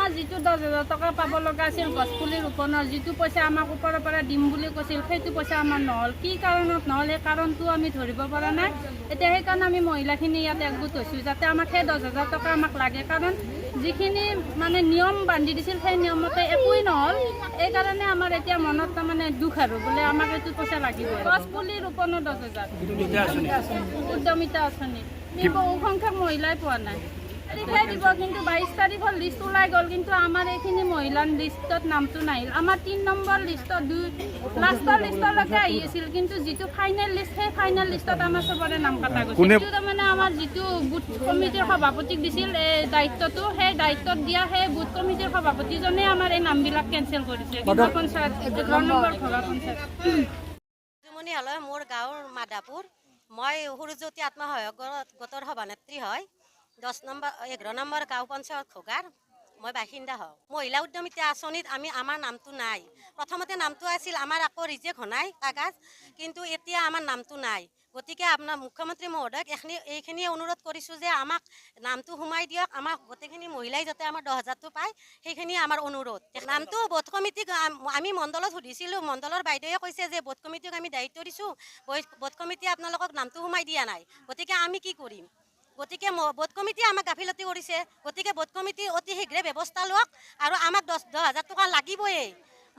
আমাৰ যিটো 10,000 টকা পাব লগা আছিল গছপুলি ৰোপণৰ, যিটো পইচা আমাক ওপৰৰ পৰা দিম বুলি কৈছিল, সেইটো পইচা আমাৰ নহ'ল। কি কাৰণত নহ'ল, সেই কাৰণটো আমি ধৰিব পৰা নাই। এতিয়া সেইকাৰণে আমি মহিলাখিনি ইয়াত একগোট হৈছোঁ, যাতে আমাক সেই 10,000 টকা আমাক লাগে। কাৰণ যিখিনি মানে নিয়ম বান্ধি দিছিল, সেই নিয়মতে একোৱেই নহ'ল। এইকাৰণে আমাৰ এতিয়া মনত তাৰমানে দুখ আৰু বোলে আমাক এইটো পইচা লাগিব। গছপুলি ৰোপণৰ 10,000, উদ্যমিতা আঁচনি, বহু সংখ্যক মহিলাই পোৱা নাই। তাৰিখে দিব, কিন্তু 22 তাৰিখৰ লিষ্ট ওলাই গ'ল, কিন্তু আমাৰ এইখিনি মহিলাৰ লিষ্টত নামটো নাহিল। আমাৰ 3 নম্বৰ লিষ্টত, দুই লাষ্টৰ লিষ্টলৈকে আহি আছিল, কিন্তু যিটো ফাইনেল লিষ্ট, সেই ফাইনেল লিষ্টত আমাৰ চবৰে নাম কটা গৈছে। সেইটো তাৰমানে আমাৰ যিটো বুথ কমিটিৰ সভাপতিক দিছিল এই দায়িত্বটো, সেই দায়িত্বত দিয়া সেই বুথ কমিটিৰ সভাপতিজনে আমাৰ এই নামবিলাক কেঞ্চেল কৰিছে। পঞ্চায়ত 11 নম্বৰ ঘোগা পঞ্চায়ত। জুমনি হলয়, মোৰ গাঁৱৰ মাধাপুৰ। মই সূৰুযজ্যোতি আত্মসহায়ক গোটৰ সভানেত্ৰী হয়। 10 নম্বৰ, 11 নম্বৰ গাঁও পঞ্চায়ত ঘোগাৰ মই বাসিন্দা হওঁ। মহিলা উদ্যমিতা আঁচনিত আমাৰ নামটো নাই। প্ৰথমতে নামটো আছিল আমাৰ, আকৌ ৰিজেক্ট হোৱা নাই কাগজ, কিন্তু এতিয়া আমাৰ নামটো নাই। গতিকে আপোনাৰ মুখ্যমন্ত্ৰী মহোদয়ক এইখিনিয়ে অনুৰোধ কৰিছোঁ যে আমাক নামটো সোমাই দিয়ক। আমাক গোটেইখিনি মহিলাই যাতে আমাৰ 10,000টো পায়, সেইখিনিয়ে আমাৰ অনুৰোধ। নামটো বোধ কমিটিক আমি মণ্ডলত সুধিছিলোঁ। মণ্ডলৰ বাইদেৱে কৈছে যে বোধ কমিটিক আমি দায়িত্ব দিছোঁ, বোধ কমিটিয়ে আপোনালোকক নামটো সোমাই দিয়া নাই, গতিকে আমি কি কৰিম? গতিকে বোধ কমিটিয়ে আমাক গাফিলতি কৰিছে। গতিকে বোধ কমিটি অতি শীঘ্ৰে ব্যৱস্থা লওক আৰু আমাক 10,000 টকা লাগিবই।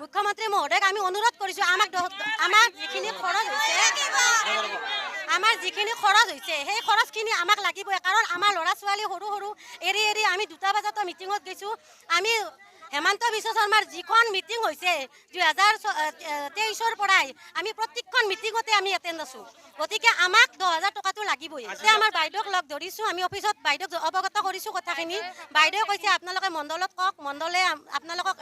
মুখ্যমন্ত্ৰী মহোদয়ক আমি অনুৰোধ কৰিছোঁ, আমাক যিখিনি খৰচ হৈছে, আমাৰ যিখিনি খৰচ হৈছে, সেই খৰচখিনি আমাক লাগিবই। কাৰণ আমাৰ ল'ৰা ছোৱালী সৰু সৰু এৰি এৰি আমি 2টা বজাতো মিটিঙত গৈছোঁ। আমি হেমন্ত বিশ্ব শৰ্মাৰ যিখন মিটিং হৈছে 2023ৰ পৰাই আমি প্ৰত্যেকখন মিটিঙতে আমি এটেণ্ড আছোঁ। গতিকে আমাক 10,000 টকাটো লাগিবই। এতিয়া আমাৰ বাইদেউক লগ ধৰিছোঁ, আমি অফিচত বাইদেউক অৱগত কৰিছোঁ কথাখিনি। বাইদেৱে কৈছে আপোনালোকে মণ্ডলত কওক, মণ্ডলে আপোনালোকক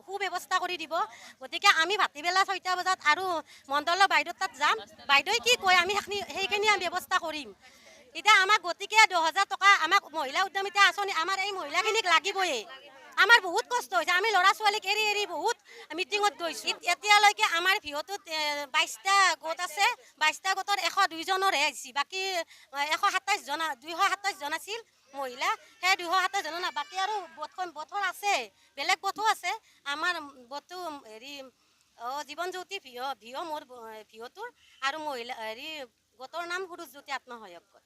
সুব্যৱস্থা কৰি দিব। গতিকে আমি ভাটিবেলা 6টা বজাত আৰু মণ্ডলৰ বাইদেউৰ তাত যাম। বাইদেৱে কি কয়, আমি সেইখিনি আমি ব্যৱস্থা কৰিম। এতিয়া আমাক গতিকে 10,000 টকা আমাক মহিলা উদ্যমিতা আঁচনি আমাৰ এই মহিলাখিনিক লাগিবই। আমাৰ বহুত কষ্ট হৈছে, আমি ল'ৰা ছোৱালীক এৰি এৰি বহুত মিটিঙত গৈছোঁ। এতিয়ালৈকে আমাৰ ভিঅ'টোত 22টা গোট আছে। 22টা গোটত 102জনৰহে আহিছে, বাকী 127জন, 227জন আছিল মহিলা, সেই 227জনৰ নাই। বাকী আৰু বোটখন আছে, বেলেগ গোটো আছে। আমাৰ গোটটো হেৰি জীৱন জ্যোতি ভিঅ', ভিঅ' মোৰ ভিঅ'টোৰ আৰু মহিলা হেৰি গোটৰ নাম সূৰুযজ্যোতি আত্মসহায়ক গোট।